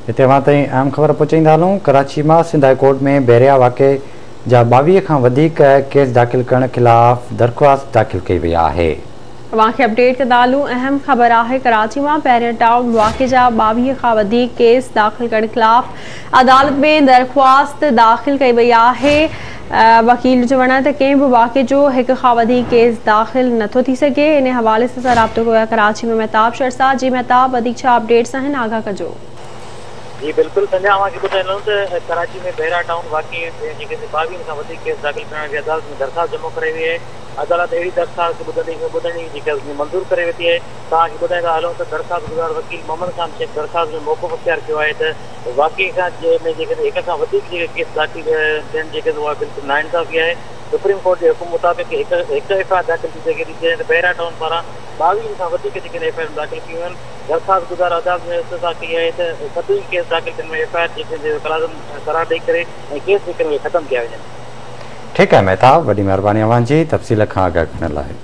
هتي اوهان تائين اهم خبر پهچائيندا هلون، ڪراچي مان سنڌ هاء ڪورٽ ۾ بحريا واقعي جا 22 کان وڌيڪ ڪيس داخل ڪرڻ خلاف درخواست داخل ڪئي وئي آهي. اوهان کي اپڊيٽ ڪندا هلون، اهم خبر آهي ڪراچي مان بحريا ٽائون واقعي جا 22 کان وڌيڪ ڪيس داخل ڪرڻ خلاف عدالت ۾ درخواست داخل ڪئي وئي آهي. وڪيل جو چوڻ آهي ته ڪنهن به واقعي جو هڪ کان وڌيڪ ڪيس داخل نٿو ٿي سگهي. ان حوالي سان اسان رابطو ڪيو آهي ڪراچي ۾ مهتاب شر سان. جي مهتاب، وڌيڪ ڇا اپڊيٽس آهن، آگاهه ڪجو. جي بلڪل سنجا، اوهان کي ٻڌائيندم ته ڪراچي ۾ بحريا ٽائون واقعي ۾ جيڪي 22 کان وڌيڪ ڪيس داخل ڪرڻ جي عدالت ۾ درخواست جمع ڪرائي وئي آهي. عدالت اهڙي درخواست کي ٻڌندي ٻڌڻي جيڪا منظور ڪري ورتي آهي. توهان کي ٻڌائيندا هلون ته درخواست گذار وڪيل محمد خان شيخ درخواست ۾ موقف اختيار ڪيو آهي ته واقعي کان ۾ جيڪڏهن هڪ کان وڌيڪ جيڪي ڪيس داخل ٿين جيڪي اها بلڪل ناانصافي آهي. سپريم ڪورٽ جي حڪم مطابق هڪ هڪ ايف I R داخل ٿي سگهي ٿي، جڏهن ته بحريا ٽائون پاران 22 کان وڌيڪ جيڪي ايف I R داخل ڪيون آهن. درخواست گذار عدالت ۾ استدعا ڪئي آهي ته سڀئي ڪيس داخل ٿيڻ ۾ ايف I R جيڪي ڪالعدم قرار ڏئي ڪري ۽ ڪيس جيڪي ختم ڪيا وڃن. ٺيڪ آهي مهتاب، وڏي مهرباني اوهان جي تفصيل کان آگاهه ڪرڻ لاء.